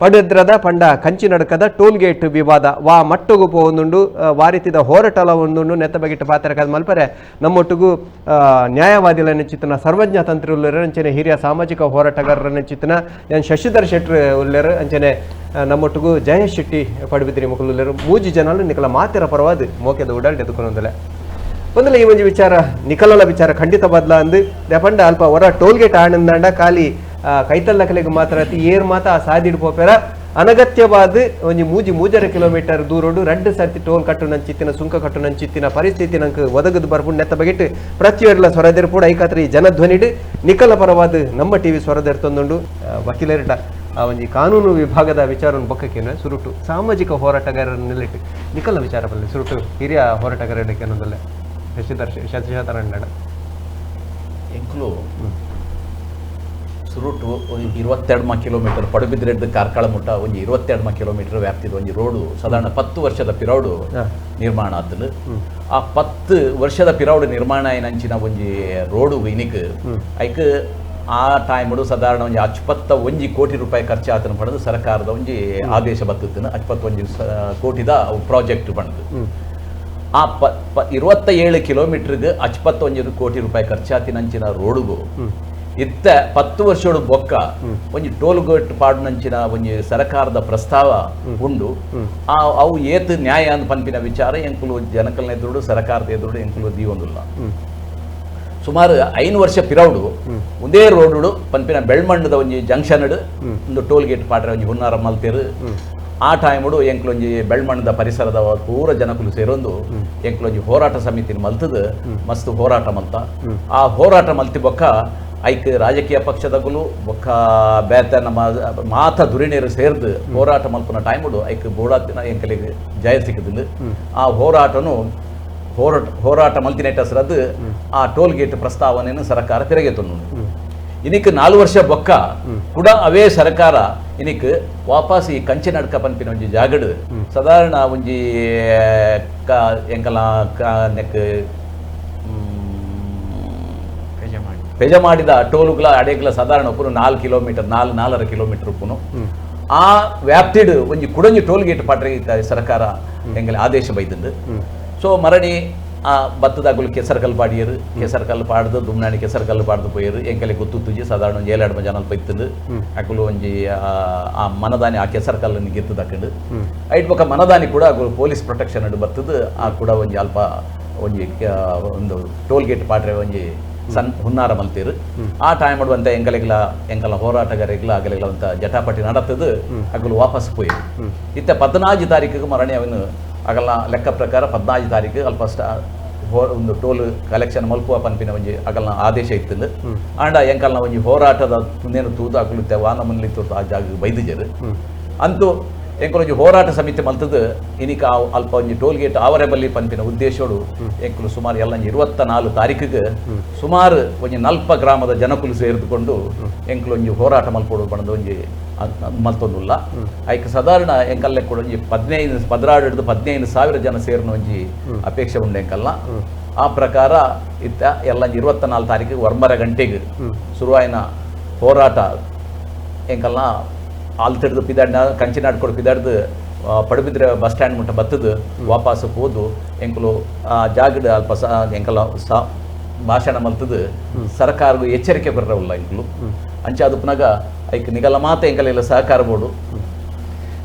ಪಡೆದ್ರದ ಪಂಡ ಕಂಚಿನಡ್ಕದ toll gate ವಿವಾದ ವಾ ಮಟ್ಟುಗು ಪೋವೊಂದುಂಡು, ವಾರಿತಿದ ಹೋರಾಟಲ ಒಂದುಂಡು. ನೆತ್ತ ಬಗೆಟ್ ಪಾತೆರಕಾದ್ ಮಲ್ಪರೆ ನಮ್ಮೊಟ್ಟುಗು ನ್ಯಾಯವಾದಿಲ ಚಿತ್ತನ ಸರ್ವಜ್ಞ ತಂತ್ರಿ ಉಲ್ಲೆರ್, ಅಂಚನೆ ಹಿರಿಯ ಸಾಮಾಜಿಕ ಹೋರಾಟಗಾರರ ಚಿತ್ತನ ಯಾನ್ ಶಶಿಧರ್ ಶೆಟ್ರ್ ಉಲ್ಲೆರ್, ಅಂಚನೆ ನಮ್ಮೊಟ್ಟುಗು ಜಯೇಶ್ ಶೆಟ್ಟಿ ಪಡುಬಿದ್ರಿ ಮುಕುಲು ಉಲ್ಲೆರ್. ಮೂಜಿ ಜನಲು ನಿಕಲ ಮಾತೆರ ಪರವಾದ್ ಮೋಕೆದ ಉಡಲ್ ಎದುಕೊಂದುಲ್ಲೆ. ಒಂದಲ್ಲ ಈ ಒಂಜಿ ವಿಚಾರ ನಿಕಲಲ ವಿಚಾರ ಖಂಡಿತ ಬದಲ ಅಂದ್ ಪಂಡ ಅಲ್ಪ ಹೊರ ಟೋಲ್ ಗೇಟ್ ಆನಂದಾಂಡ ಖಾಲಿ ಕೈತಲ್ಲಕಲೆಗ್ ಮಾತ್ರ ಅತಿ ಏರ್ ಮಾತ ಆ ಸಾದಿಡ್ ಪೋಪೆರ ಅನಗತ್ಯವಾದ ಒಂಜಿ ಮೂಜಿ ಮೂಜರೆ ಕಿಲೋಮೀಟರ್ ದೂರಡು ರಡ್ಡ್ ಸರ್ತಿ ಟೋಲ್ ಕಟ್ಟುನಂಚಿತ್ತಿನ ಸುಂಕ ಕಟ್ಟುನಂಚಿತ್ತಿನ ಪರಿಸ್ಥಿತಿ ನಂಗೆ ಒದಗದು ಬರ್ಪುಂಡು. ನೆತ್ತ ಬಗೆಟ್ ಪ್ರತಿಯೊರ್ಲ ಸ್ವರದೆರ್ಪುಡು. ಐಕಾತ್ರ ಈ ಜನಧ್ವನಿಡ್ ನಿಕಲ ಪರವಾದ ನಮ್ಮ ಟಿವಿ ಸ್ವರದೆರ್ತೊಂದುಂಡು. ವಕೀಲರ್ಡ ಆ ಒಂಜಿ ಕಾನೂನು ವಿಭಾಗದ ವಿಚಾರವನ್ನು ಬೊಕ್ಕಕೇನ ಸುರುಟು ಸಾಮಾಜಿಕ ಹೋರಾಟಗಾರರ ನಿಲೆಟ್ ನಿಕಲ ವಿಚಾರ ಬಲ್ಲೆ. ಸುರುಟು ಹಿರಿಯ ಹೋರಾಟಗಾರರ ಕೇನೊಂದಲ್ಲೆ ಶಶಿಧರ್ ಶಶಿಧರಣ್ಣ. ಎಂಕುಲು ಸುರುಟು ಒಂಜಿ 22 ಕಿಲೋಮೀಟರ್ ಪಡುಬಿದ್ರೆಡ್ದು ಕಾರ್ಕಳ ಮುಟ್ಟ ಒಂಜಿ 22 ಕಿಲೋಮೀಟರ್ ವ್ಯಾಪ್ತಿದ ಒಂಜಿ ರೋಡು ಸಾಧಾರಣ 10 ವರ್ಷದ ಪಿರೌಡು ನಿರ್ಮಾಣ ಆತಲು. ಆ 10 ವರ್ಷದ ಪಿರೌಡು ನಿರ್ಮಾಣ ಆಯಿನಂಚಿನ ಒಂಜಿ ರೋಡು ಇನಿಕ್ ಐಕ್ ಆ ಟೈಮ್ಡು ಸಾಧಾರಣ ಒಂಜಿ 51 ಕೋಟಿ ರೂಪಾಯಿ ಖರ್ಚು ಆತನ ಪಡೆದು ಸರ್ಕಾರದ ಒಂಜಿ ಆದೇಶ ಬತ್ತಿತ್ತು. 51 ಕೋಟಿದ ಪ್ರಾಜೆಕ್ಟ್ ಪಂಡ್ದು ಆ 27 ಕಿಲೋಮೀಟರ್ಗೆ 51 ಕೋಟಿ ರೂಪಾಯಿ ಖರ್ಚಾತಿನಂಚಿನ ರೋಡುಗು ಇತ್ತ 10 ವರ್ಷಡು ಬೊಕ್ಕ ಒಂಜಿ ಟೋಲ್ ಗೇಟ್ ಪಾಡುನಂಚಿನ ಒಂಜಿ ಸರ್ಕಾರದ ಪ್ರಸ್ತಾವ ಉಂಡು. ಆ ಅವು ಏತ್ ನ್ಯಾಯ ಅಂದ್ ಪನ್ಪಿನ ವಿಚಾರ ಎಂಕುಲು ಜನಕಲ್ನ ಎದುರುಡು ಸರ್ಕಾರದ ಎದುರುಡು ಎಂಕುಲು ದೀವೊಂದುಲ್ಲ. ಸುಮಾರು 5 ವರ್ಷ ಪಿರೌಡು ಒಂದೇ ರೋಡುಡು ಪನ್ಪಿನ ಬೆಳ್ಮಣ್ಣದ ಒಂಜಿ ಜಂಕ್ಷನ್ ಒಂದು ಟೋಲ್ ಗೇಟ್ ಪಾಡ್ರೆ ಒಂಜಿ ಹುನ್ನಾರ ಮಲ್ತೇರು. ಆ ಟೈಮುಡು ಎಂಕ್ಲೊಂಜಿ ಬೆಳ್ಮಣ್ಣದ ಪರಿಸರದ ಪೂರ ಜನಕುಲು ಸೇರೊಂದು ಎಂಕ್ಲೊಂಜಿ ಹೋರಾಟ ಸಮಿತಿನ ಮಲ್ತದು ಮಸ್ತ್ ಹೋರಾಟ ಮಲ್ತ. ಆ ಹೋರಾಟ ಮಲ್ತಿ ಬೊಕ್ಕ ಐಕ್ ರಾಜಕೀಯ ಪಕ್ಷದಗುಲು ಬೊಕ್ಕ ಬೇತ ನಮ್ಮ ಮಾತ ಧುರಿಣಿಯರು ಸೇರ್ದು ಹೋರಾಟ ಮಲ್ಪುನ ಟೈಮುಡು ಐಕ್ ಬೋಡಾತಿನ ಎಂಕಲಿಗೆ ಜಯ ಸಿಕ್ಕುದುಂಡು. ಆ ಹೋರಾಟನು ಹೋರಾಟ ಹೋರಾಟ ಮಲ್ತಿನೆಟ್ಟಸರದ್ದು ಆ ಟೋಲ್ ಗೇಟ್ ಪ್ರಸ್ತಾವನೆಯನ್ನು ಸರ್ಕಾರ ತಿರುಗಿ ಇನಿಕ್ 4 ವರ್ಷ ಬೊಕ್ಕ ಕೂಡ ಅವೇ ಸರ್ಕಾರ ಇನಿಕ್ ವಾಪಸ್ ಈ ಕಂಚಿನಡ್ಕ ಪನ್ಪಿನ ಒಂಜಿ ಜಾಗಡ್ ಸಾಧಾರಣ ಒಂಜಿ ಎಂಕಲ ನೆಕ್ ಪೆಜಮಾಡಿದ ಟೋಲುಗಳ ಅಡೆಗ್ಲ ಸಾಧಾರಣ ಉಪ್ಪುನು 4 ಕಿಲೋಮೀಟರ್ 4.5 ಕಿಲೋಮೀಟರ್ ಉಪ್ಪುನು. ಆ ವ್ಯಾಪ್ತಿಡ್ ಒಂಜಿ ಕುಡೊಂಜಿ ಟೋಲ್ ಗೇಟ್ ಪಾಟ್ರೆ ಸರ್ಕಾರ ಎಂಗಲ ಆದೇಶ ಬೈದುಂಡು. ಸೊ ಮರಣಿ ಆ ಬತ್ತದಾಗುಲು ಕೆಸರ್ಕಲ್ ಪಾಡಿಯರು, ಕೆಸರ್ಕಲ್ ಪಾಡ್ದು ದುಮ್ನಾಣಿ ಕೆಸರ್ಕಲ್ ಪಾಡ್ದು ಪೋಯರು. ಎಂಕಲೆ ಗೊತ್ತುತ್ತುಜಿ ಸಾಧಾರಣ ಒಂಜಿ 7 ಜನ ಇತ್ತುಂಡು. ಅಕುಲು ಒಂಜಿ ಆ ಮನದಾನಿ ಆ ಕೆಸರ್ಕಲ್ಲನ್ನು ಗೆತ್ತು ದಕ್ಕಂಡು ಐಟ್ ಬೊಕ್ಕ ಮನದಾನಿ ಕೂಡ ಅಕುಲು ಪೊಲೀಸ್ ಪ್ರೊಟೆಕ್ಷನ್ ಬತ್ತದು ಆ ಕೂಡ ಒಂಜಿ ಅಲ್ಪ ಒಂಜಿ ಒಂದು ಟೋಲ್ ಗೇಟ್ ಪಾಟ್ರೆ ಒಂಜಿ ಸಣ್ಣ ಹುನ್ನಾರ ಮಲ್ತೀರು. ಆ ಟೈಮ್ ಅಂತ ಎಂಕಲೆಗ್ಲ ಎಂಕಲ ಹೋರಾಟಗಾರಿಗ್ಲ ಅಗಲಿಗ್ಲ ಅಂತ ಜಟಾಪಟಿ ನಡತದು ಅಕುಲು ವಾಪಸ್ ಪೋಯರು. ಇತ್ತ 14 ತಾರೀಕಿಗೆ ಮರಣಿ ಅವನು ಅಗಲ ಲೆಕ್ಕ ಪ್ರಕಾರ 14 ತಾರೀಕು ಅಲ್ಪ ಒಂದು ಟೋಲ್ ಕಲೆಕ್ಷನ್ ಮಲ್ಪುವ ಪನ್ಪಿನ ಒಂಜಿ ಅಗಲ್ನ ಆದೇಶ ಇತ್ತಂದು. ಆಂಡ ಎಂಕಲ್ನ ಒಂಜಿ ಹೋರಾಟದ ಮುಂದೇನು ತೂತು ಅಕುಲು ವಾನ ಮುನ್ಲಿ ತೂತು ಆ ಜಾಗ ಬೈದಿಜರು. ಅಂತೂ ಎಂಕುಲು ಒಂಜಿ ಹೋರಾಟ ಸಮಿತಿ ಮಲ್ತದು ಇನಿಕ ಅಲ್ಪ ಒಂಜಿ ಟೋಲ್ ಗೇಟ್ ಆವರೆ ಬಲ್ಲಿ ಪನ್ಪಿನ ಉದ್ದೇಶೋಡು ಎಂಕುಲು ಸುಮಾರು ಎಲ್ಲ 24 ತಾರೀಕಿಗೆ ಸುಮಾರು ಒಂಜಿ 40 ಗ್ರಾಮದ ಜನಕುಲು ಸೇರಿದುಕೊಂಡು ಎಂಕುಲು ಒಂಜಿ ಹೋರಾಟ ಮಲ್ಪೊಡು ಪಂದ್ ಒಂಜಿ ಮಲ್ತೊಂದುಲ್ಲ. ಐಕ್ ಸಾಧಾರಣ ಎಂಕಲ್ಲೆ ಕೂಡ ಒಂಜಿ 15 16 ಹಿಡಿದು 15 ಸಾವಿರ ಜನ ಸೇರಿನ ಒಂಜಿ ಅಪೇಕ್ಷೆ ಉಂಡು ಎಂಕಲ್ನ. ಆ ಪ್ರಕಾರ ಇತ್ತ ಎಲ್ಲ 24 ತಾರೀಕಿಗೆ 9 ಗಂಟೆಗೆ ಶುರುವಾಯಿನ ಹೋರಾಟ ಎಂಕಲ್ನ ಆಲ್ತಿಡ್ದು ಪಿದಾಡ್ನ ಕಂಚಿನಾಡ್ಕೊಡು ಪಿದಾಡ್ದು ಪಡುಬಿದ್ರೆ ಬಸ್ ಸ್ಟ್ಯಾಂಡ್ ಮುಟ್ಟ ಬತ್ತದು ವಾಪಸ್ ಪೋದು ಎಂಕುಲು ಆ ಜಾಗಡ್ ಅಲ್ಪ ಎಂಕಲ ಭಾಷಣ ಮಲ್ತದು ಸರ್ಕಾರಗೂ ಎಚ್ಚರಿಕೆ ಬರ್ರವಲ್ಲ ಎಂಕುಲು. ಅಂಚ ಅದು ಪುನಗ ಐಕ್ ನಿಗಲ ಮಾತ ಎಂಕಲೆಲ್ಲ ಸಹಕಾರ ಬೋಡು.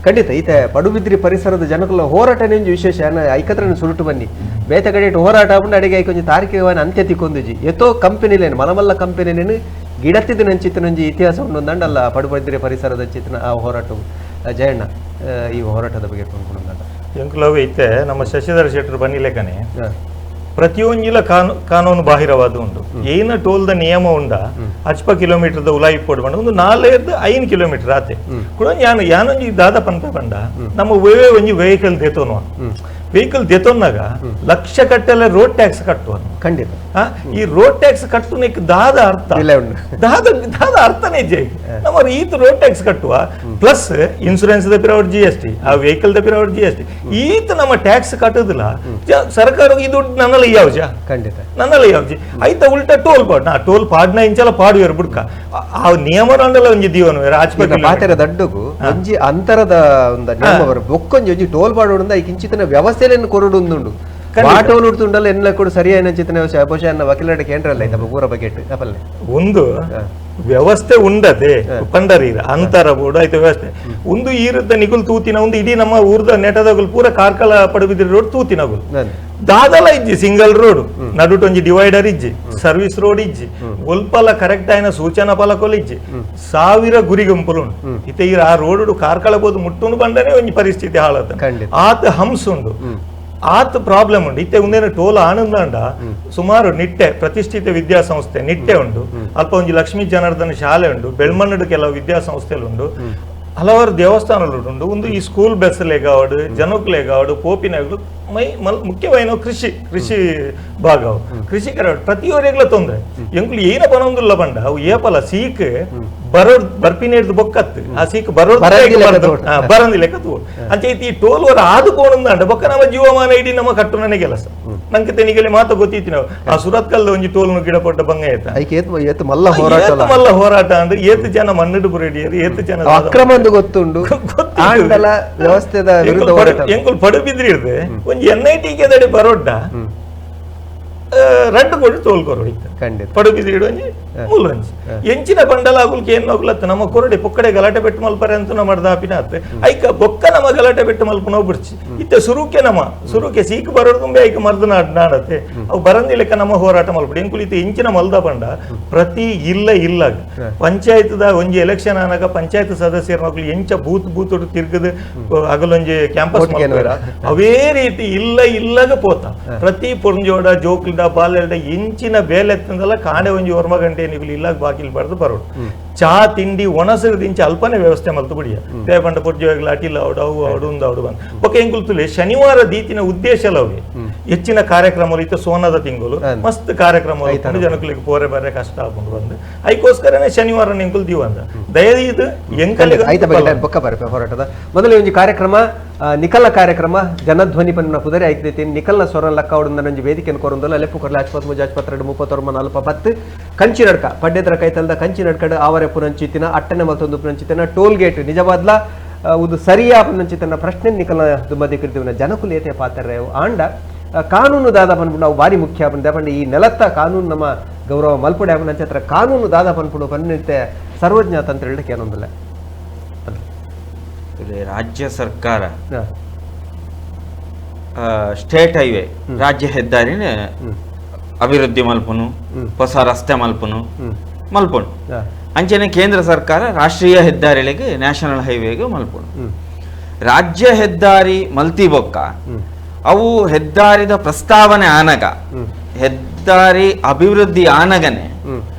ಖಂಡಿತ ಈತ ಪಡುಬಿದ್ರಿ ಪರಿಸರದ ಜನಕುಲ ಹೋರಾಟ ಒಂಜಿ ವಿಶೇಷ ಐಕತ್ರನ ಸುರುಟು ಬನ್ನಿ ಬೇತೆ ಕಡೆ ಹೋರಾಟ ಆಪುಂಡು. ಅಡಿಗೆ ಐಕೊಂಜಿ ತಾರೀಕಿಗೆ ಅಂತ್ಯ ತಿಕ್ಕೊಂದುಜಿ. ಎತ್ತೋ ಕಂಪನಿಲೇನು ಮಲಮಲ್ಲ ಕಂಪನಿಲೇನು ಗಿಡತ್ತಿದ ನಂಚಿತ್ತಿನೊಂಜಿ ಇತಿಹಾಸ ಉಂಡು ಅಲ್ಲ ಪಡುಬಿದ್ರಿ ಪರಿಸರದ ಚಿತ್ರನ ಆ ಹೋರಾಟ. ಜಯಣ್ಣ, ಈ ಹೋರಾಟದ ಬಗ್ಗೆ ಪನ್ಪುನಂದಾಂಡ. ಎಂಕುಲವು ಇತ್ತೆ ನಮ್ಮ ಶಶಿಧರ್ ಶೆಟ್ಟರ್ ಬನ್ನಿಲೇಕನೆ ಪ್ರತಿಯೊಂಜಿಲ ಕಾನೂನು ಬಾಹಿರವಾದ ಉಂಡು. ಏನ ಟೋಲ್ದ ನಿಯಮ ಉಂಡ ಅಚ್ಪ ಕಿಲೋಮೀಟರ್ದ ಉಲಾಯಿ ಪೋಡು ಪಂಡ ಒಂದು 4 5 ಕಿಲೋಮೀಟರ್ ಆತೆ ಕೂಡ ಯಾನು ಯಾನೊಂಜಿ ದಾದ ಪನ್ಪ ಪಂಡ ನಮ್ಮ ವೇವೆ ಒಂಜಿ ವೆಹಿಕಲ್ ದೇತೋನು. Vehicle ದೆತೊನ್ನಾಗ ಲಕ್ಷ ಕಟ್ಟಲೆ ರೋಡ್ ಟ್ಯಾಕ್ಸ್ ಕಟ್ಟುವ ಖಂಡಿತ. ಈ ರೋಡ್ ಟ್ಯಾಕ್ಸ್ ಕಟ್ಟುನಕ್ಕೆ ದಾದ ಅರ್ಥ ದಾದ ದಾದ ಅರ್ಥನೇ ಜೈ ನಮ್ಮ ಈತ ರೋಡ್ ಟ್ಯಾಕ್ಸ್ ಕಟ್ಟುವ plus insurance the ಪಿರವರ್ G S T, ಆ vehicle the ಪಿರವರ್ G S T, ಈತ ನಮ್ಮ ಟ್ಯಾಕ್ಸ್ ಕಟ್ಟುದಿಲ್ಲ. ಸರ್ಕಾರ ಈ ದುಡ್ಡು ನನ್ನಲ್ಲಿ ಯಾವ್ಜ ಖಂಡಿತ ನನ್ನಲ್ಲಿ ಯಾವ್ಜಿ ಐತ ಉಲ್ಟಾ ಟೋಲ್ ಪಾಡ್ ನಾ ಟೋಲ್ ಪಾಡ್ನ ಇಂಚಲ ಪಾಡುವೆರ್ ಬುಡ್ಕ ಆ ನಿಯಮ ಅಂಡಲ ಒಂಜಿ ದೀವನ ಆಚೆ ಪಾತೆರ ದಡ್ಡುಗು ಒಂಜಿ ಅಂತರದ ಒಂದು ನಿಯಮ ಬೊಕ್ಕೊಂಜಿ ಒಂಜಿ ಟೋಲ್ ಪಾಡೋಡು ಈ ಕಿಂಚಿತನ ವ್ಯವಸ್ಥೆಯನ್ನು ಕೊರಡು ಉಂದುಂಡು ಟೋಲ್ ಉಡ್ತುಂಡಲ್ಲ ಎನ್ನ ಕೂಡ ಸರಿಯಾದ ಚಿಂತನೆ ವ್ಯವಸ್ಥೆ ಬಹುಶಃ ಎನ್ನ ವಕೀಲರ ಕೇಂದ್ರಲ್ಲ ಐತ ಪೂರ ಬಗೆಟ್ ಅಪಲ್ಲೆ ಒಂದು ವ್ಯವಸ್ಥೆ ಉಂಡದೆ ಪಂಡರೀರ ಅಂತರ ಬೋರ್ಡ್ ಆಯ್ತು ವ್ಯವಸ್ಥೆ ಒಂದು ಈರುದ್ದ ನಿಗುಲ್ ತೂತಿನ ಒಂದು ಇಡೀ ನಮ್ಮ ಊರ್ದ ನೆಟದಗುಲ್ ಪೂರ ಕಾರ್ಕಳ ಪಡುಬಿದ್ರಿ ರೋಡ್ ತೂತಿನಗುಲ್ ದಾದಲ ಇಜ್ಜಿ ಸಿಂಗಲ್ ರೋಡ್ ನಡುಟ್ ಒಂಜಿ ಡಿವೈಡರ್ ಇಜ್ಜಿ ಸರ್ವಿಸ್ ರೋಡ್ ಇಜ್ಜಿ ಒಲ್ಪಲ ಕರೆಕ್ಟ್ ಆಯ್ನ ಸೂಚನಾ ಫಲಕೊಲ ಇಜ್ಜಿ ಸಾವಿರ ಗುರಿ ಗುಂಪುಲು ಉಂಡು ಇತ್ತೆ ಈ ಆ ರೋಡ್ ಕಾರ್ಕಳ ಬೋದು ಮುಟ್ಟುನು ಬಂಡನೆ ಒಂಜಿ ಪರಿಸ್ಥಿತಿ ಹಾಳತ್ತ ಆತ ಹಂಸ ಉಂಡು ಆತ ಪ್ರಾಬ್ಲಮ್ ಉಂಡು. ಇತ್ತೆ ಒಂದೇನು ಟೋಲ್ ಆನಂದಾಂಡ ಸುಮಾರು ನಿಟ್ಟೆ ಪ್ರತಿಷ್ಠಿತ ವಿದ್ಯಾಸಂಸ್ಥೆ ನಿಟ್ಟೆ ಉಂಡು, ಅಲ್ಪ ಒಂಜಿ ಲಕ್ಷ್ಮೀ ಜನಾರ್ದನ ಶಾಲೆ ಉಂಡು, ಬೆಳ್ಮನ್ನಡು ಕೆಲವು ವಿದ್ಯಾಸಂಸ್ಥೆಲು ಉಂಡು, ಹಲವಾರು ದೇವಸ್ಥಾನಗಳು ಉಂಡು. ಒಂದು ಈ ಸ್ಕೂಲ್ ಬೆಸಲೇಗಾವಡು ಜನಕ್ಲೇಗಾವಡು ಪೋಪಿನಗಳು ಮೈ ಮಲ್ ಮುಖ್ಯವಾಯಿನ ಕೃಷಿ ಕೃಷಿ ಭಾಗ ಕೃಷಿಕರ ಪ್ರತಿಯೊರಿಗ್ಲ ತೊಂದರೆ ಎಂಕುಲು ಏನ ಪನೊಂದುಲ್ಲ ಬಂಡ ಅವು ಏಪಲ ಸೀಕ್ ಬರೋ ಬರ್ಪಿನ ಬೊಕ್ಕತ್ತು ಆ ಸೀಕ್ ಬರೋ ಬರಂದಿ ಲೆಕ್ಕ ತೂ ಅಂಚೆ ಈ ಟೋಲ್ ವರ ಆದುಕೋಣಂದಾಂಡ ಬೊಕ್ಕ ನಮ್ಮ ಜೀವಮಾನ ಇಡೀ ನಮ್ಮ ಕಟ್ಟುನನೆ ಕೆಲಸ ನಂಗೆ ತೆನಿಗಲಿ ಮಾತ ಗೊತ್ತಿತ್ತು ನಾವು ಆ ಸುರತ್ಕಲ್ದ ಒಂಜಿ ಟೋಲ್ನು ಗಿಡ ಪೊಟ್ಟ ಬಂಗ ಏತ್ ಮಲ್ಲ ಹೋರಾಟ ಮಲ್ಲ ಹೋರಾಟ ಅಂದ್ರೆ ಏತ್ ಜನ ಮಣ್ಣಿಡು ಬುರಡಿಯರು ಏತ್ ಜನ ಅಕ್ರಮ ಅಂತ ಗೊತ್ತುಂಡು ವ್ಯವಸ್ಥೆದ ವಿರುದ್ಧ ಎಂಕುಲು ಪಡುಬಿದ್ರಿ ಇರ್ದೆ ಒಂಜಿ N I T ಗೆ ಬರೋಡ್ಡ ರಡ್ಡು ಕೊಡು ತೋಲ್ ಕೊರಡು ಖಂಡಿತ ಪಡುಬಿದ್ರಿ ಒಂಜಿ ಮೂಲ ಒಂಜಿ ಎಂಚಿನ ಬಂಡಲ ಆಗುಲ್ಕೆ ಏನ್ ಹೋಗ್ಲತ್ತ ನಮ್ಮ ಕೊರಡೆ ಪೊಕ್ಕಡೆ ಗಲಾಟೆ ಬೆಟ್ಟು ಮಲ್ಪರೆ ಅಂತ ನಮ್ಮ ದಾಪಿನ ಆತ್ ಐಕ ಬೊಕ್ಕ ನಮ್ಮ ಗಲಾಟೆ ಬೆಟ್ಟು ಮಲ್ಪನ ಬಿಡ್ಚಿ ಇತ್ತೆ ಸುರುಕೆ ನಮ್ಮ ಸುರುಕೆ ಸೀಕ್ ಬರೋದು ತುಂಬೆ ಐಕ ಮರ್ದು ನಾಡತ್ತೆ ಅವು ಬರಂದಿಲೆಕ್ಕ ನಮ್ಮ ಹೋರಾಟ ಮಲ್ಪಡಿ ಎಂಕುಲು ಇತ್ತೆ ಎಂಚಿನ ಮಲ್ದ ಬಂಡ ಪ್ರತಿ ಇಲ್ಲ ಇಲ್ಲ ಪಂಚಾಯತ್ದ ಒಂಜಿ ಎಲೆಕ್ಷನ್ ಆನಾಗ ಪಂಚಾಯತ್ ಸದಸ್ಯರ ಮಕ್ಕಳು ಎಂಚ ಬೂತ್ ಬೂತ್ ತಿರ್ಗದ ಅಗಲೊಂಜಿ ಕ್ಯಾಂಪಸ್ ಅವೇ ರೀತಿ ಇಲ್ಲ ಇಲ್ಲಗ ಪೋತ ಪ್ರತಿ ಪುಂಜೋಡ ಜೋಕ್ಲಿಡ ಬಾಲೆಲ್ಡ ಎಂಚಿನ ಬೇಲೆತ್ತಂದಲ್ಲ ಕಾಣೆ ಒಂಜಿ ಒರ್ಮ ಗಂಟೆ ನಿಗುಲು ಇಲ್ಲ ಬಾಕಿಲ್ ಬರೆದು ಬರೋಡು ಚಾ ತಿಂಡಿ ಒಣಸರದಿಂಚ ಅಲ್ಪನೆ ವ್ಯವಸ್ಥೆ ಮಲ್ತು ಬಿಡಿಯ ದೇಪಂಡ ಪುರ್ಜೋಗ್ಲ ಅಟಿಲ್ಲ ಅವಡು ಅವು ಅವಡು ಉಂದು ಅವಡು ಬಂದು ಬೊಕ್ಕ ಎಂಕುಲು ತುಲೆ ಶನಿವಾರ ದೀತಿನ ಉದ್ದೇಶ ಲವ್ಗೆ ಹೆಚ್ಚಿನ ಕಾರ್ಯಕ್ರಮ ಇತ್ತು ಸೋನದ ತಿಂಗಳು ಮಸ್ತ್ ಕಾರ್ಯಕ್ರಮ ಜನಗಳಿಗೆ ಪೋರೆ ಬರೆ ಕಷ್ಟ ಆಕೊಂಡು ಬಂದು ಐಕೋಸ್ಕರನೇ ಶನಿವಾರ ಎಂಕುಲು ದೀವಂದ ದಯದೀದು ಎಂಕಲ್ ಬೊಕ್ಕ ಬರಪೆ ಹೋರಾಟದ ಮೊದಲೇ ಒಂಜಿ ಕಾರ್ಯಕ್ರಮ ನಿಖಲ ಕಾರ್ಯಕ್ರಮ ಜನಧ್ವನಿ ಪನ್ನ ಪುದರೆ ಐಕ್ಯತೆ ನಿಖಲ್ನ ಸ್ವರ ಲಕ್ಕ ಒಂಜಿ ವೇದಿಕೆಯನ್ನು ಕೊರೊಂದಲ್ಲ ಅಲೆಪ್ಪು ಕೊರಲೆ ಆಚ್ಪತ್ಮೂಜಿ ಆಚ್ಪತ್ರೆರಡು ಮುಪ್ಪತ್ತೊರ್ಮ ನಲ್ಪ ಪತ್ತು ಕಂಚಿ ನಡ್ಕ ಪಡ್ಡೆದ್ರ ಕೈತಲ್ದ ಕಂಚಿ ನಡ್ಕಡ್ ಆವರೆ ಪುನಂಚಿತಿನ ಅಟ್ಟನೆ ಮತ್ತೊಂದು ಪುನಂಚಿತಿನ ಟೋಲ್ ಗೇಟ್ ನಿಜವಾದ್ಲ ಒಂದು ಸರಿಯಾ ಪುನಂಚಿತನ ಪ್ರಶ್ನೆ ನಿಖಲ ದುಮ್ಮದಿ ಕೃತಿವನ ಜನಕುಲೇತೆ ಪಾತ್ರ ಆಂಡ ಕಾನೂನು ದಾದ ಪನ್ಪುಂಡು ಅವು ಭಾರಿ ಮುಖ್ಯ ಪಂಡ ಈ ನೆಲತ್ತ ಕಾನೂನು ನಮ್ಮ ಗೌರವ ಮಲ್ಪಡೆ ಪಂಚತ್ರ ಕಾನೂನು ದಾದ ಪನ್ಪುಂಡು ಪನ್ನಿತ್ತೆ ಸರ್ವಜ್ಞ ತಂತ್ರ ಹೇಳಕ್ಕೆ ಏನೊಂದಿಲ್ಲ. ರಾಜ್ಯ ಸರ್ಕಾರ ಸ್ಟೇಟ್ ಹೈವೇ ರಾಜ್ಯ ಹೆದ್ದಾರಿನ ಅಭಿವೃದ್ಧಿ ಮಲ್ಪುನು ಹೊಸ ರಸ್ತೆ ಮಲ್ಪುನು ಮಲ್ಪುನು ಅಂಚನೆ ಕೇಂದ್ರ ಸರ್ಕಾರ ರಾಷ್ಟ್ರೀಯ ಹೆದ್ದಾರಿಗಳಿಗೆ ನ್ಯಾಷನಲ್ ಹೈವೇಗೆ ಮಲ್ಪುನು ರಾಜ್ಯ ಹೆದ್ದಾರಿ ಮಲ್ತಿ ಬೊಕ್ಕ ಅವು ಹೆದ್ದಾರಿದ ಪ್ರಸ್ತಾವನೆ ಆನಗ ಹೆದ್ದಾರಿ ಅಭಿವೃದ್ಧಿ ಆನಗನೆ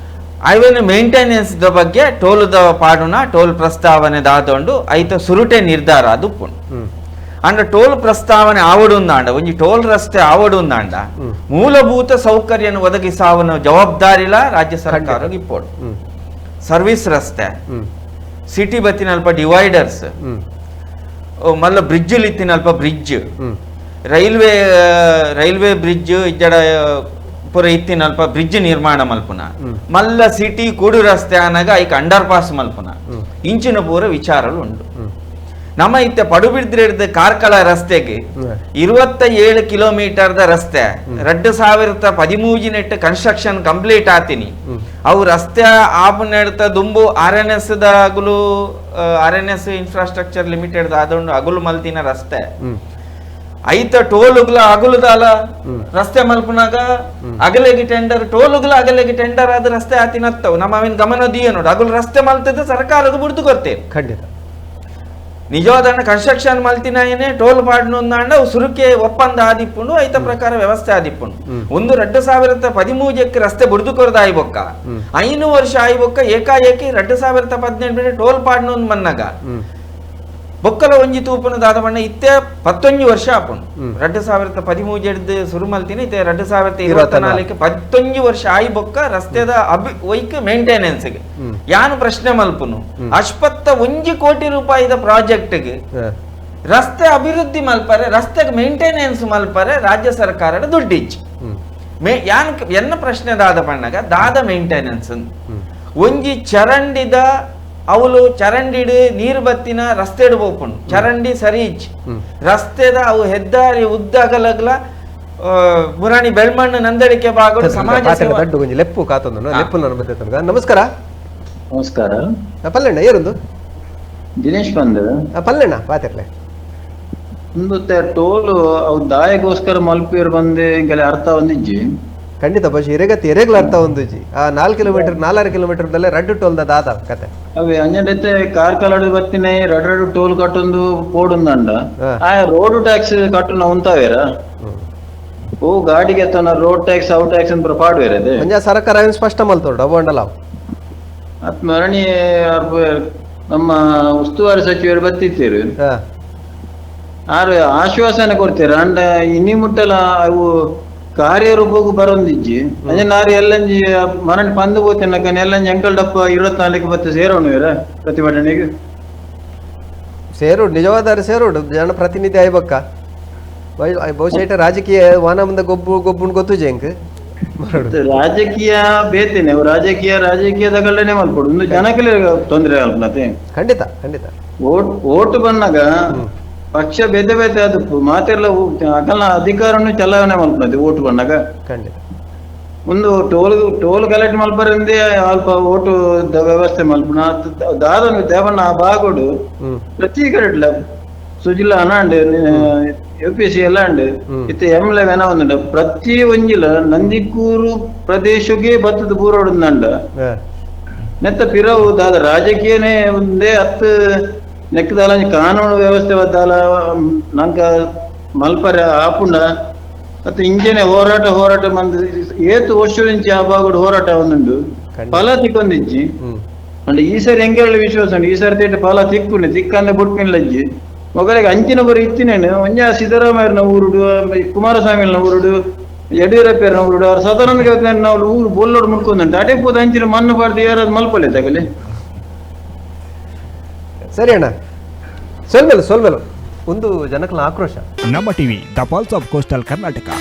ಐವನ್ ಮೇಂಟೆನೆನ್ಸ್ the ಬಗ್ಗೆ ಟೋಲ್ದ ಪಾಡುನ ಟೋಲ್ ಪ್ರಸ್ತಾವನೆ ದಾದೊಂಡು ಐತ ಸುರುಟೆ ನಿರ್ಧಾರ ಅದು ಪುಣ್ ಅಂಡ ಟೋಲ್ ಪ್ರಸ್ತಾವನೆ ಆವಡುಂದಾಂಡ ಒಂಜಿ ಟೋಲ್ ರಸ್ತೆ ಆವಡುಂದಾಂಡ ಮೂಲಭೂತ ಸೌಕರ್ಯನ ಒದಗಿಸಾವನ ಜವಾಬ್ದಾರಿಲ ರಾಜ್ಯ ಸರ್ಕಾರ ಇಪ್ಪೋಡು ಸರ್ವಿಸ್ ರಸ್ತೆ ಸಿಟಿ ಬತ್ತಿನಲ್ಪ ಡಿವೈಡರ್ಸ್ ಮಲ್ಲ ಬ್ರಿಡ್ಜ್ ಇತ್ತಿನಲ್ಪ bridge railway railway bridge ಇಜ್ಜಡ ಪುರ ಇತ್ತಿನಲ್ಪ ಬ್ರಿಡ್ಜ್ ನಿರ್ಮಾಣ ಮಲ್ಪುನ ಮಲ್ಲ ಸಿಟಿ ಕೂಡು ರಸ್ತೆ ಆನಾಗ ಐಕ್ ಅಂಡರ್ ಪಾಸ್ ಮಲ್ಪುನ ಇಂಚಿನ ಪೂರ ವಿಚಾರలు ಉಂಡು. ನಮ್ಮ ಇತ್ತೆ ಪಡುಬಿದ್ರಿಡ್ದು ಕಾರ್ಕಳ ರಸ್ತೆಗೆ 27 ಕಿಲೋಮೀಟರ್ದ ರಸ್ತೆ 2013 ನೆಟ್ಟು ಕನ್ಸ್ಟ್ರಕ್ಷನ್ ಕಂಪ್ಲೀಟ್ ಆತೀನಿ. ಅವು ರಸ್ತೆ ಆಪು ನೆಡ್ತ ದುಂಬು R N S the ಅಗುಲು R N S infrastructure limited ಆದೊಂಡು ಅಗುಲು ಮಲ್ತಿನ ರಸ್ತೆ ಐತ ಟೋಲುಗ್ಲ ಅಗುಲುದಾಲ ರಸ್ತೆ ಮಲ್ಪುನಾಗ ಅಗಲೆಗೆ ಟೆಂಡರ್ ಟೋಲುಗ್ಲ ಅಗಲೆಗೆ ಟೆಂಡರ್ ಆದ ರಸ್ತೆ ಆತಿನತ್ತವು ನಮ್ಮ ಅವಿನ ಗಮನ ದೀಯ ನೋಡು ಅಗುಲು ರಸ್ತೆ ಮಲ್ತದ್ದು ಸರ್ಕಾರದ ಬುಡ್ದು ಕೊರ್ತೇವೆ ಖಂಡಿತ ನಿಜವಾದ ಕನ್ಸ್ಟ್ರಕ್ಷನ್ ಮಲ್ತಿನಾಯನೆ ಟೋಲ್ ಪಾಡ್ನೊಂದಾಂಡ ಸುರುಕೆ ಒಪ್ಪಂದ ಆದಿಪ್ಪುಂಡು ಐತ ಪ್ರಕಾರ ವ್ಯವಸ್ಥೆ ಆದಿಪ್ಪುಂಡು. ಒಂದು 2013 ರಸ್ತೆ ಬುಡ್ದು ಕೊರ್ದ ಆಯ್ಬೊಕ್ಕ 5 ವರ್ಷ ಆಯ್ಬೊಕ್ಕ ಏಕಾಏಕಿ 2018 ಟೋಲ್ ಪಾಡ್ನೊಂದು ಮನ್ನಾಗ ಬೊಕ್ಕಲ ಒಂಜಿ ತೂಪುನು ದಾದ ಪಂಡ ಇತ್ತೆ 19 ವರ್ಷ ಆಪುಂಡು. 2013 ಸುರು ಮಲ್ತಿನ ಇತ್ತೆ 2024 19 ವರ್ಷ ಆಯಿ ಬೊಕ್ಕ ರಸ್ತೆದ ಅಭಿ ಒಯ್ಕ್ ಮೇಂಟೆನೆನ್ಸ್ ಯಾನು ಪ್ರಶ್ನೆ ಮಲ್ಪುನು ಅಶ್ಪತ್ತ 1 ಕೋಟಿ ರೂಪಾಯಿದ ಪ್ರಾಜೆಕ್ಟ್ಗೆ ರಸ್ತೆ ಅಭಿವೃದ್ಧಿ ಮಲ್ಪರೆ, ರಸ್ತೆಗೆ ಮೇಂಟೆನೆನ್ಸ್ ಮಲ್ಪರೆ ರಾಜ್ಯ ಸರ್ಕಾರದ ದುಡ್ಡಿಚ್ಚು. ಯಾನ್ ಎನ್ನ ಪ್ರಶ್ನೆ ದಾದ ಪಣ್ಣಗ ದಾದ ಮೇಂಟೆನೆನ್ಸ್ ಒಂಜಿ ಚರಂಡಿದ ಅವಳು ಚರಂಡಿಡ್ ನೀರು ಬತ್ತಿನ ರಸ್ತೆಡ್ ಪೋಪುಂಡು, ಚರಂಡಿ ಸರಿ ಇಜ್ಜಿ, ರಸ್ತೆದ ಅವು ಹೆದ್ದಾರಿ ಉದ್ದ ಅಗಲಗ್ಲ ಮುರಾಣಿ ಬೆಳ್ಮಣ್ಣು ನಂದಳಿಕೆ ಭಾಗಡು ಸಮಾಜ ಸೇವಾ ದಡ್ಡು ಒಂಜಿ ಲೆಪ್ಪು ಕಾತೊಂದು ಲೆಪ್ಪು ನನ್ನ ಬತ್ತೆ. ನಮಸ್ಕಾರ. ನಮಸ್ಕಾರ. ಪಲ್ಲೆಣ್ಣ ಏರೊಂದು ದಿನೇಶ್ ಬಂದ್ ಪಲ್ಲೆಣ್ಣ ಪಾತಿರ್ಲೆ. ಒಂದು ಟೋಲ್ ಅವು ದಾಯಗೋಸ್ಕರ ಮಲ್ಪಿಯರ್ ಬಂದೆ ಇಂಕೆಲ್ಲ ಅರ್ಥ ಒಂದಿಜ್ಜಿ. ಖಂಡಿತ ಬಸ್ ಇರೆಗತಿ ಎರೆಗ್ಲ ಅರ್ಥ ಒಂದಿಜ್ಜಿ. ಆ 4 ಕಿಲೋಮೀಟರ್ 4.5 ಕಿಲೋಮೀಟರ್ ದಲ್ಲೇ ರಡ್ಡು ಟೋಲ್ ದಾದ ಕತೆ. ಅವೇ ಅಂಜನೈತೆ ಕಾರ್ಕಳಡ್ ಬತ್ತಿನ ರಡ್ ರಡ್ಡು ಟೋಲ್ ಕಟ್ಟೊಂದು ಪೋಡುಂದಂಡ ಆ ರೋಡ್ ಟ್ಯಾಕ್ಸ್ ಕಟ್ಟುನ ಉಂತಾವೇರ ಓ ಗಾಡಿಗೆ ತನ್ನ ರೋಡ್ ಟ್ಯಾಕ್ಸ್ ಅವು ಟ್ಯಾಕ್ಸ್ ಅಂತ ಪಾಡುವೇರ ಅದೇ ಒಂಜ ಸರ್ಕಾರ ಏನು ಸ್ಪಷ್ಟ ಮಲ್ತೋಡು ಅವಂಡಲ. ಅತ್ ಮರಣಿ ನಮ್ಮ ಉಸ್ತುವಾರಿ ಸಚಿವರು ಬತ್ತಿತ್ತೀರು ಆರು ಆಶ್ವಾಸನೆ ಕೊಡ್ತೀರ ಅಂಡ ಇನಿ ಮುಟ್ಟಲ ಅವು ಕಾರ್ಯರೂಪಕ್ಕೂ ಬರೊಂದಿಜ್ಜಿ. ಅಂಜೆ ನಾರು ಎಲ್ಲಂಜಿ ಮರಣಿ ಪಂದು ಪೋತಿನಕ ಎಲ್ಲಂಜಿ ಅಂಕಲ್ ಡಪ್ಪ 24 ಬತ್ತ ಸೇರೋಣ ಪ್ರತಿಭಟನೆಗೆ ಸೇರೋಡು, ನಿಜವಾದ ಸೇರೋಡು ಜನಪ್ರತಿನಿಧಿ ಆಯ್ಬಕ್ಕ ಬಹುಶಃ ಇಟ ರಾಜಕೀಯ ವಾನ ಮುಂದೆ ಗೊಬ್ಬು ಗೊಬ್ಬುನ್ ಗೊತ್ತು ಜಂಕ್ ರಾಜಕೀಯ ಬೇತೇನೆ ರಾಜಕೀಯ ರಾಜಕೀಯದ ಕಳ್ಳನೆ ಮಲ್ಪಡು ಒಂದು ಜನಕ್ಕೆ ತೊಂದರೆ ಅಲ್ಪನತೆ. ಖಂಡಿತ ಖಂಡಿತ. ಓಟ್ ಬಂದಾಗ ಪಕ್ಷ ಬೇತೆ ಬೇತೆ ಅದು ಮಾತೆಲ್ಲ ಅಕಲ್ನ ಅಧಿಕಾರವನ್ನು ಚಲಾವಣೆ ಮಲ್ಪನತೆ ಓಟ್ ಬಂದಾಗ. ಖಂಡಿತ. ಒಂದು ಟೋಲ್ ಟೋಲ್ ಕಲೆಕ್ಟ್ ಮಲ್ಪರಂದೇ ಅಲ್ಪ ಓಟು ವ್ಯವಸ್ಥೆ ಮಲ್ಪನ ದಾದನು ದೇವಣ್ಣ ಆ ಬಾಗೋಡು ಪ್ರತಿ ಕಡೆ ಸುಜಿಲ ಅನಾಂಡ್ ಯು ಪಿ ಸಿ ಎಲ್ಲ ಅಂಡ್ ಇತ್ತೆ ಎಂ ಲೆವೆನ್ ಒಂದುಂಡ ಪ್ರತಿ ಒಂಜಿಲ ನಂದಿಕೂರು ಪ್ರದೇಶಕ್ಕೆ ಬತ್ತದ ಪೂರೋಡುಂದಂಡ ನೆತ್ತ ಪಿರವು ದಾದ ರಾಜಕೀಯನೇ ಒಂದೇ ಹತ್ತು ನೆಕ್ಕದಾಲ ಕಾನೂನು ವ್ಯವಸ್ಥೆ ಬದ್ದಾಲ ನಂಕ ಮಲ್ಪರ ಆಪುಂಡ ಅತ್ತ ಇಂಜನೆ ಹೋರಾಟ ಹೋರಾಟ ಮಂದ ಏತು ವರ್ಷ ಆ ಬಾಗೋಡು ಹೋರಾಟ ಒಂದುಂಡು ಫಲ ತಿಕ್ಕೊಂದಿಜ್ಜಿ. ಅಂಡ್ ಈ ಸರಿ ಎಂಗೆಲ್ಲ ವಿಶ್ವಾಸ ಉಂಟು ಈ ಸರಿ ತೇಟ ಫಲ ತಿಕ್ಕುಂಡು ತಿಕ್ಕಂದೆ ಬುಟ್ಪಿನ್ಲಜ್ಜಿ ಮೊಗಲಿಗೆ ಅಂಚಿನ ಬರಿ ಇತ್ತಿನೇನು ಒಂಜ ಸಿದ್ದರಾಮಯ್ಯನ ಊರುಡು ಕುಮಾರಸ್ವಾಮಿನ ಊರುಡು ಯಡಿಯೂರಪ್ಪನ ಊರುಡು ಅವ್ರ ಸದಾನಂದ ನಾವು ಊರು ಬೋಲ್ಲೋಡು ಮುಟ್ಕೊಂದುಂಟು ಅಟೇ ಪೋದ ಅಂಚಿನ ಮಣ್ಣು ಪಾಡ್ದು ಯಾರಾದ್ರು ಮಲ್ಪಲೆ ತಗಲಿ. ಸರಿ ಅಣ್ಣ, ಸೊಲ್ಮೆಲು ಸೊಲ್ಮೆಲು ಒಂದು ಜನಕಲ ಆಕ್ರೋಶ. ನಮ್ಮ TV, the pulse of coastal Karnataka.